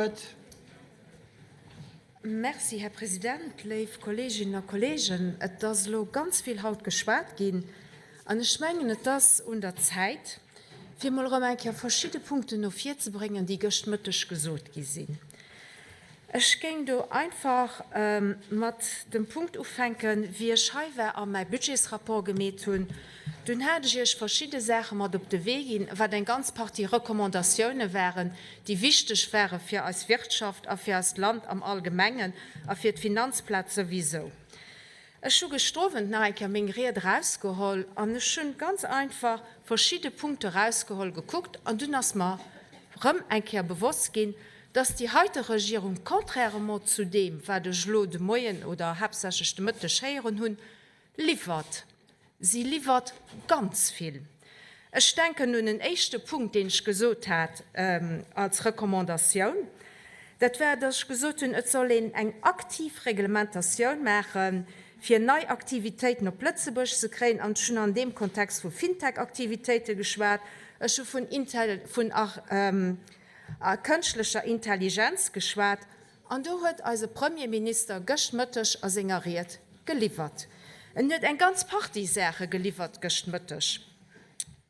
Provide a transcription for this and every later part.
Wuert. Merci, Här President. Léif Kolleeginnen a Kolleegen, et ass elo ganz vill haut geschwat ginn an ech mengen, et ass un der Zäit, fir emol erëm eng Kéier verschidde Punkten no vir ze bréngen, déi gëscht Mëtteg gesot gi sinn. Ech géing do einfach mat dem Punkt ufänken, wéi ech hei war a mäi Budgetsrapport gemeet hunn. Dunn hat ech Iech verschidde Saache mat op de Wee ginn, wat eng ganz Partie Recommandatioune waren, déi wichteg ware fir eis Wirtschaft a fir eist Land am Allgemengen a fir d'Finanzplaz souwisou. Ech hu gëschter Owend nach eng Kéier meng Ried erausgeholl an ech hunn ganz einfach verschidde Punkte erausgeholl, gekuckt an dunn ass mer erëm eng Kéier bewosst ginn, dass déi heite Regierung, contrairement zu deem, wat ech elo de Moien oder haaptsächlech de Mëtteg héieren hunn, liwwert. Si liwwert ganz vill. Ech denken un en éischte Punkt, deen ech gesot hat als Recommandatioun. Dat war, dass ech gesot hunn, et soll een eng aktiv Reglementatioun maachen, fir nei Aktivitéiten op Lëtzebuerg ze kréien. An ech hunn an deem Kontext vu Fintech-Aktivitéite geschwat. Ech hu vun kënschtlecher Intelligenz geschwat. An do huet eise Premierminister gëscht Mëtteg a senger Ried geliwwert. En huet eng ganz Partie Saache geliwwert gëscht Mëtteg.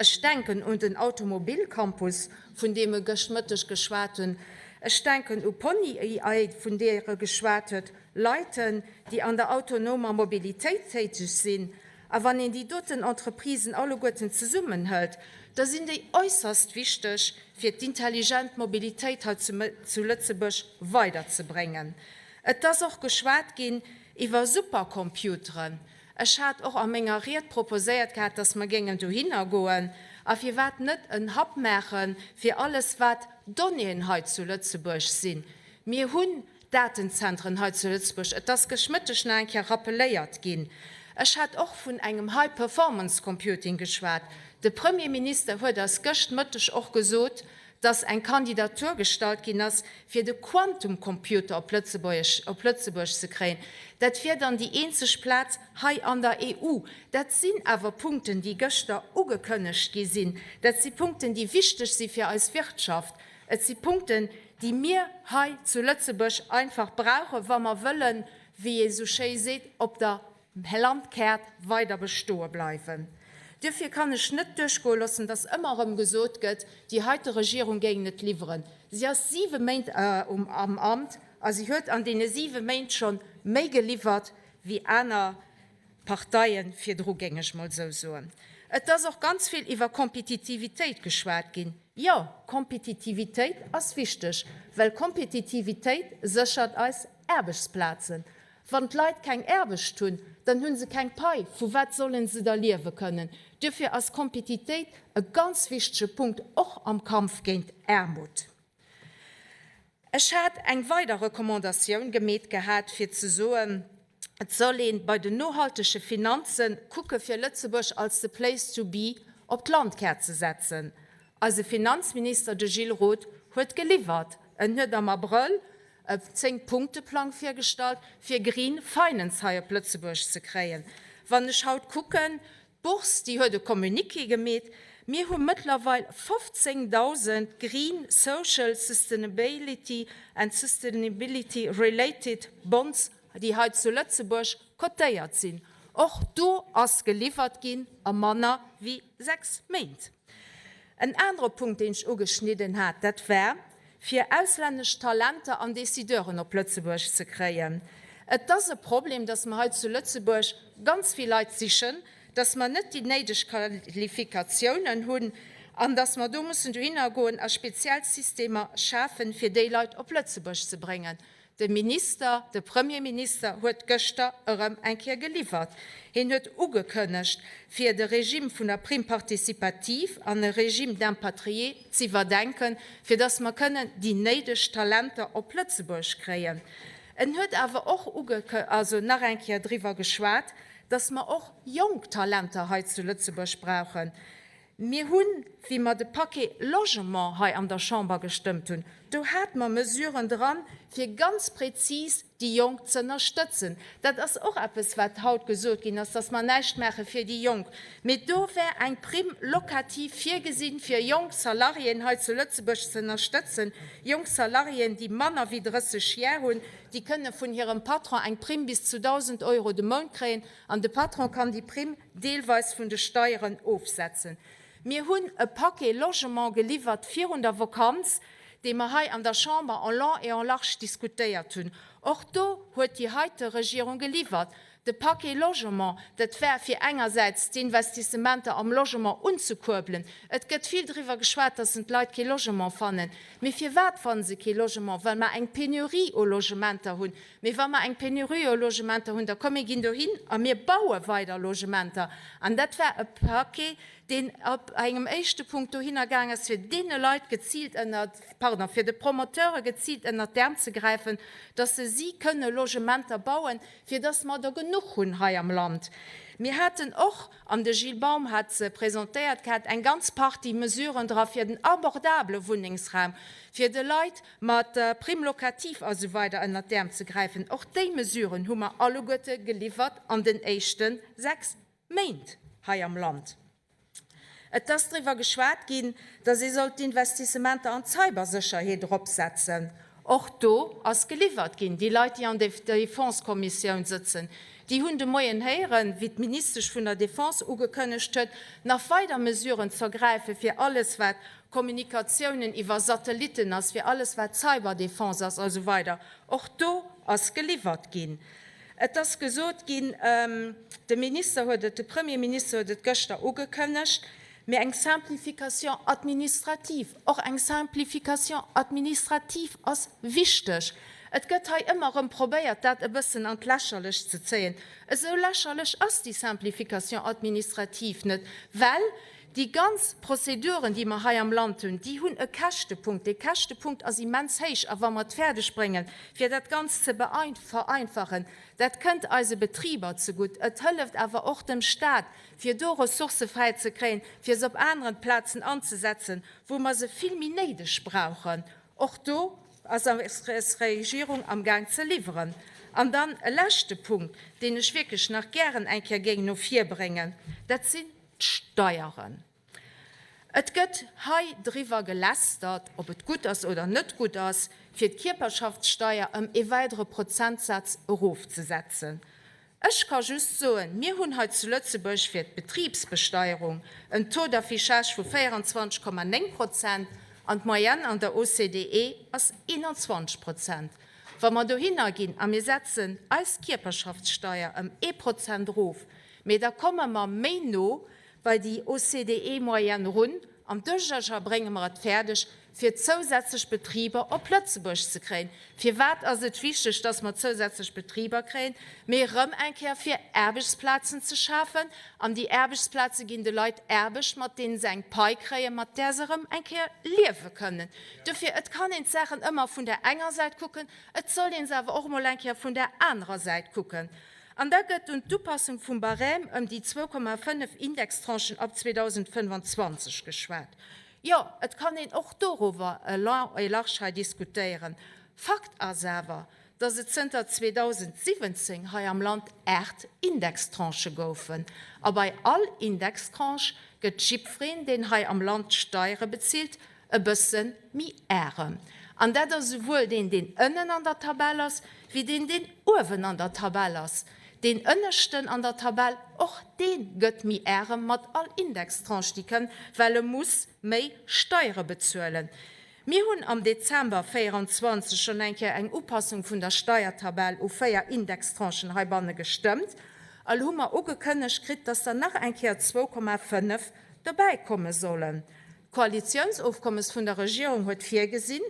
Ech denken un den Automobilcampus, vun deem e gëscht Mëtteg geschwat hunn. Ech denken u Pony AI, vun där e geschwat huet, Leiten, déi an der autonomer Mobilitéit täteg sinn. A wann een déi doten Entreprisen alleguerten zesummenhëlt, da sinn déi äusserst wichteg, fir d'intelligent Mobilitéit hei zu Lëtzebuerg weiderzebréngen. Et ass och geschwat ginn iwwer Supercomputeren. Ech hat och a menger Ried proposéiert gehat, dass mer géingen dohinner goen a firwat net en Hub maache fir alles, wat Donnéeën hei zu Lëtzebuerg sinn. Mir hunn Datenzentren hei zu Lëtzebuerg, et ass gëscht Mëtteg nach eng Kéier rappeléiert ginn. Ech hat och vun engem High Performance Computing geschwat. De Premierminister huet eis gëscht Mëtteg och gesot, dass eng Kandidatur gestallt ginn ass, fir de Quantumcomputer op Lëtzebuerg op Lëtzebuerg ze kréien. Dat wier dann déi eenzeg Plaz hei an der EU. Dat sinn awer Punkten, déi gëschter ugekënnegt gi sinn. Dat si Punkten, déi wichteg si fir eis Wirtschaft. Et si Punkten, déi mir hei zu Lëtzebuerg einfach brauchen, wa mer wëllen, wéi ee sou schéi seet, op der Landkaart weider bestoe bleiwen. Duerfir kann ech net duerchgoe loossen, dass ëmmer erëm gesot gëtt, déi heite Regierung géing net liwweren. Si ass siwe Méint am Amt a si huet an deene siwe Méint scho méi geliwwert wéi aner Parteie virdru, géing ech mol esou soen. Et ass och ganz vill iwwer Kompetitivitéit geschwat ginn. Jo, Kompetitivitéit ass wichteg, well Kompetitivitéit séchert eis Aarbechtsplazen. Wann d'Leit keng Aarbecht hunn, dann hu se keng Pai. Vu wat solle se da liewe kënnen? Duerfir ass Kompetitéit e ganz wichtege Punkt, och am Kampf géint Aarmut. Ech hat eng weider Recommandatioun gemeet gehat, fir ze soen, et soll ee bei den nohaltege Finanze kucke fir Lëtzebuerg als the place to be op d'Landkaart ze setzen. Eise Finanzminister, de Gilles Roth, huet geliwwert. En huet am Abrëll e Zéng-Punkte-Plang virgestallt, fir Green Finance hei op Lëtzebuerg ze kréien. Wann ech haut kucken, D'Bourse, déi huet e Communiqué gemeet, Mir hu mëttlerweil 15.000 green, social, sustainability and sustainability related bonds, déi hei zu Lëtzebuerg cotéiert sinn. Och do ass geliwwert ginn a manner wéi 6 Méint. En anere Punkt, deen ech ugeschnidden hat, dat war, fir auslännesch Talenter an Décideuren op Lëtzebuerg ze kréien. Et ass e Problem, dass mer hei zu Lëtzebuerg ganz vill Leit sichen, dass mer net déi néideg Qualifikatiounen hunn an dass mer do mussen dohinner goen a speziell Systemer schafen, fir déi Leit op Lëtzebuerg ze bréngen. De Minister, de Premierminister huet gëschter erëm eng Kéier geliwwert. Hien huet ugekënnegt, fir de Regime vun der Prime participative an e Régime d'impatriés z'iwwerdenken, fir datt mer kënnen déi néideg Talenter op Lëtzebuerg kréien. En huet awer och ugekë, also nach eng Kéier driwwer geschwat, datt mer och jonk Talenter hei zu Lëtzebuerg brauchen. Mir hunn, wéi mer de Paquet Logement hei an der Chamber gestëmmt hunn, Do hate mer Mesuren dran, fir ganz prezis déi Jonk ze ënnerstëtzen. Dat ass och eppes, wat haut gesot ginn ass, dass mer näischt maache fir déi Jonk. Mee do wär eng Prime locative virgesinn, fir jonk Salariéen hei zu Lëtzebuerg ze ënnerstëtzen, jonk Salariéen, déi manner wéi 30 Jär hunn, déi kënne vun hirem Patron eng Prime bis zu 1.000 Euro de Mount kréien an de Patron kann déi Prime deelweis vun de Steieren ofsetzen. Mir hunn e Paquet Logement geliwwert virun der Vakanz, dee mer hei an der Chamber en long et en large diskutéiert hunn. Och do huet déi heite Regierung geliwwert. De Paquet Logement, dat war fir engersäits d'Investissementer am Logement unzekuerbelen. Et gëtt vill driwwer geschwat, dass en d'Leit kee Logement fannen. Mee firwat fanne se kee Logement? Well mer eng Penurie u Logementer hunn. Mee wa mer eng Penurie u Logementer hunn, da komm mir ginn dohin a mir baue weider Logementer. An dat war e Paquet, deen op engem éischte Punkt dohinner gaang ass, fir deene Leit geziilt ënner, pardon, fir de Promoteure geziilt ënnert d'Äerm ze gräifen, dass se si kënne Logementer bauen, fir dass mer der genuch hunn hei am Land. Mir haten och, an de Gilles Baum hat se presentéiert gehat, eng ganz Partie Mesuren dra fir den abordabele Wunnengsraum, fir de Leit mat Prime locative a sou weider ënnert d'Äerm ze gräifen. Och déi Mesuren hu mer alleguerte geliwwert an den éischte 6 Méint hei am Land. Et ass driwwer geschwat ginn, datt ee sollt d'Investissementer an d'Cybersécherheet eropsetzen. Och do ass geliwwert ginn. Déi Leit, déi an der Defensekommissioun sëtzen, déi hunn de Moien héieren, wéi d'Ministesch vun der Defense ugekënnegt huet, nach weider Mesuren z'ergräifen, fir alles, wat Kommunikatiounen iwwer Satellitten ass, fir alles, wat Cyberdefense ass a sou weider. Och do ass geliwwert ginn. Et ass gesot ginn, de Minister huet et, de Premierminister huet et gëschter ugekënnegt, mee eng Simplification administrative, och eng Simplification administrative ass wichteg. Et gëtt hei ëmmer erëm probéiert, dat e bëssen an d'Lächerlecht ze zéien. Esou lächerlech ass déi Simplification administrative net, well déi ganz Prozeduren, déi mer hei am Land hunn, déi hunn e Käschtepunkt. Dee Käschtepunkt ass immens héich. A wa mer et fäerdeg bréngen, fir dat Ganzt ze vereinfachen, dat kënnt eise Betriber zegutt, et hëlleft awer och dem Stat, fir do Ressourcë fräi ze kréien, fir se op aneren Plazen anzesetzen, wou mer se vill méi néideg brauchen. Och do ass eis Regierung amgaang ze liwweren. An dann e leschte Punkt, deen ech wierklech nach gären eng Kéier géing no vir bréngen, dat sinn d'Steieren. Et gëtt hei driwwer gelästert, ob et gutt ass oder net gutt ass, fir d'Kierperschaftssteier ëm ee weidere Prozentsaz erofzesetzen. Ech ka just soen, mir hunn hei zu Lëtzebuerg fir d'Betribsbesteierung en Taux d'affichage vu 24,9 Prozent an d'Moyenne an der OCDE ass 21 Prozent. Wa mer dohinner ginn a mir setzen eis Kierperschaftssteier ëm ee Prozent erof, mee da komme mer méi no bei déi OCDE-Moyenne erun an doduercher brénge mer et fäerdeg, fir zousätzlech Betriber op Lëtzebuerg ze kréien. Firwat ass et wichteg, dass mer zousätzlech Betriber kréien? Mee erëm eng Kéier, fir Aarbechtsplazen ze schafen. An déi Aarbechtsplaze ginn de Leit Aarbecht, mat deenen se eng Pai kréien, mat där se erëm eng Kéier liewe kënnen. Dofir, et kann een d'Saachen ëmmer vun der enger Säit kucken, et sollt ee se awer och emol eng Kéier vun der anerer Säit kucken. An da gëtt un d'Upassung vum Barème ëm déi 2,5 Indextranchen ab 2025 geschwat. Jo, et kann een och dorower e long et large hei diskutéieren. Fakt ass awer, datt et zënter 2017 hei am Land 8 Indextranchë goufen. A bei all Indextranche gëtt jiddwereen, deen hei am Land d'Steiere bezilt, e bësse méi arem. An dat ass esouwuel deen, deen ënnen an der Tabell ass, wéi deen, deen uewen an der Tabell ass. Deen Ënneschten an der Tabell, och dee gëtt méi arem mat all Indextranche, déi kënn, well e muss méi Steiere bezuelen. Mir hunn am Dezember 24 schonn eng Kéier eng Upassung vun der Steiertabell u 4 Indextranchen heibanne gestëmmt. A lo hu mer ugekënnegt kritt, dass der nach eng Kéier 2,5 dobäikomme sollen. D'Koalitiounsofkommes vun der Regierung huet virgesinn,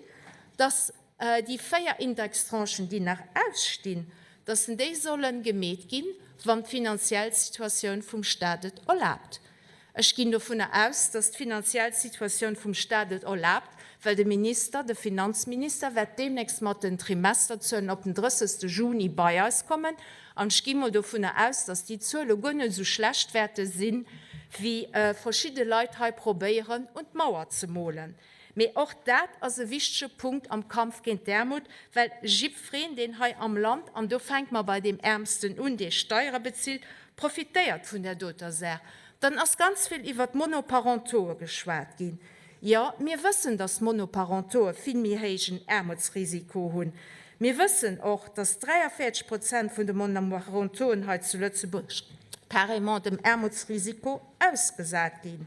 dass déi 4 Indextranchen, déi nach ausstinn, dass déi solle gemeet ginn, wann d'finanziell Situatioun vum Stat et erlaabt. Ech ginn dovunner aus, dass d'finanziell Situatioun vum Stat et erlaabt, well de Minister, de Finanzminister wäert deemnächst mat den Trimesterzuelen op den 30. Juni bei eis kommen An ech gi mol dovunner aus, dass déi Zuele guer net esou schlecht wäerte sinn, wéi verschidde Leit hei probéieren un d'Mauer ze molen. Mee och dat ass e wichtege Punkt am Kampf géint d'Aarmut, well jiddwereen, deen hei am Land, an do fänke mer bei deem Äermsten un, dee Steiere bezilt, profitéiert vun där doter Saach. Dann ass ganz vill iwwert d'Monoparentoe geschwat ginn. Jo, mir wëssen, dass Monoparentoe vill méi héijen Aarmutsrisiko hunn. Mir wëssen och, dass 43 Prozent vun de Monoparentoen hei zu Lëtzebuerg carrément dem Aarmutsrisiko ausgesat ginn.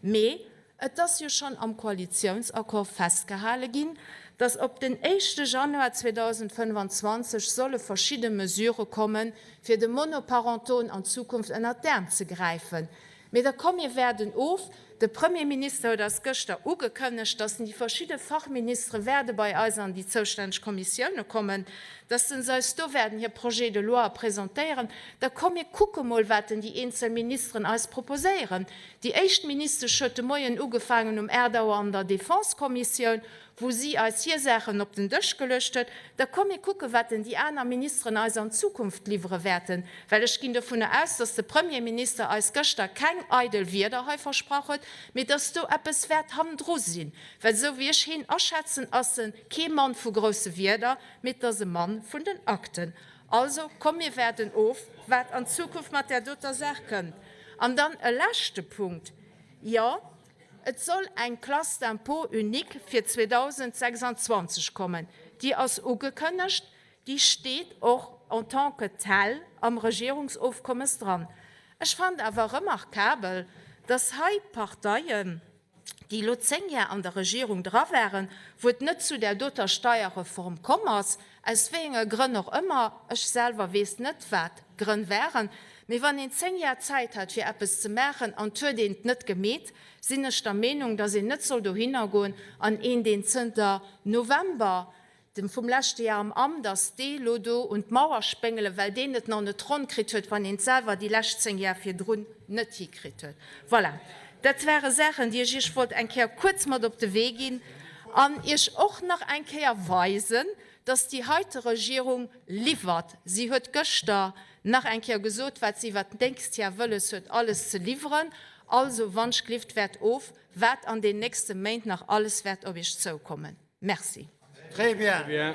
Mee et ass jo schonn am Koalitiounsaccord festgehale ginn, dass op den éischte Januar 2025 solle verschidde Mesurë kommen, fir de Monoparentoen an Zukunft ënnert d'Äerm ze gräifen. Mee da komm, mir waarden of. De Premierminister huet eis gëschter ugekënnegt, dass déi verschidde Fachministere wäerde bei eis an déi zoustänneg Kommissioune kommen, dass se eis do wäerten hir Projets de loi presentéieren. Da komm, mir kucke mol, wat denn déi eenzel Ministeren eis proposéieren. Déi éischt Ministesch huet de Moien ugefaangen um 8 Auer an der Defensekommissioun, wou si eis hir Saachen op den Dësch geluecht huet. Da komm mir kucken, wat denn déi aner Ministeren eis an Zukunft liwwere wäerten, well ech ginn dovunner aus, dass de Premierminister eis gëschter keng eidel Wierder hei versprach huet, mee dass do eppes wäert hannendru sinn. Well esou wéi ech heen aschätzen, ass e kee Mann vu grousse Wierder, mee et ass e Mann vun den Akten. Also, komm mir waarden of, wat an Zukunft mat där doter Saach kënnt. An dann e leschte Punkt, Jo, et soll eng Classe d'impôt unique fir 2026 kommen. Déi ass ugekënnegt, déi steet och en tant que telle am Regierungsofkommes dran. Ech fand awer remarkabel, dass hei Parteien, déi elo 10 Jar an der Regierung dra waren, wou et net zu där doter Steierreform komm ass, aus wéi enge Grënn och ëmmer, ech selwer weess net, wat d'Grënn waren, mee wann een 10 Jar Zäit hat fir eppes ze maachen an 't huet een et net gemeet, sinn ech der Meenung, datt een net soll dohinner goen an een, deen zënter November dem vum leschte Jar am Amt ass, dee lo do un d'Mauer spéngelen, well deen et nach net ronn kritt huet, wann een et selwer déi lescht 10 Jar virdrun net hikritt huet. Voilà, dat ware Saachen, déi ech Iech wollt eng Kéier kuerz mat op de Wee ginn an Iech och nach eng Kéier weisen, dass déi heite Regierung liwwert. Si huet gëschter nach eng Kéier gesot, wat se iwwert d'nächst Jar wëlles huet alles ze liwweren. Also, wannschglift, wäert of, wat an den nächste Méint nach alles wäert op Iech zoukommen. Merci. Très bien.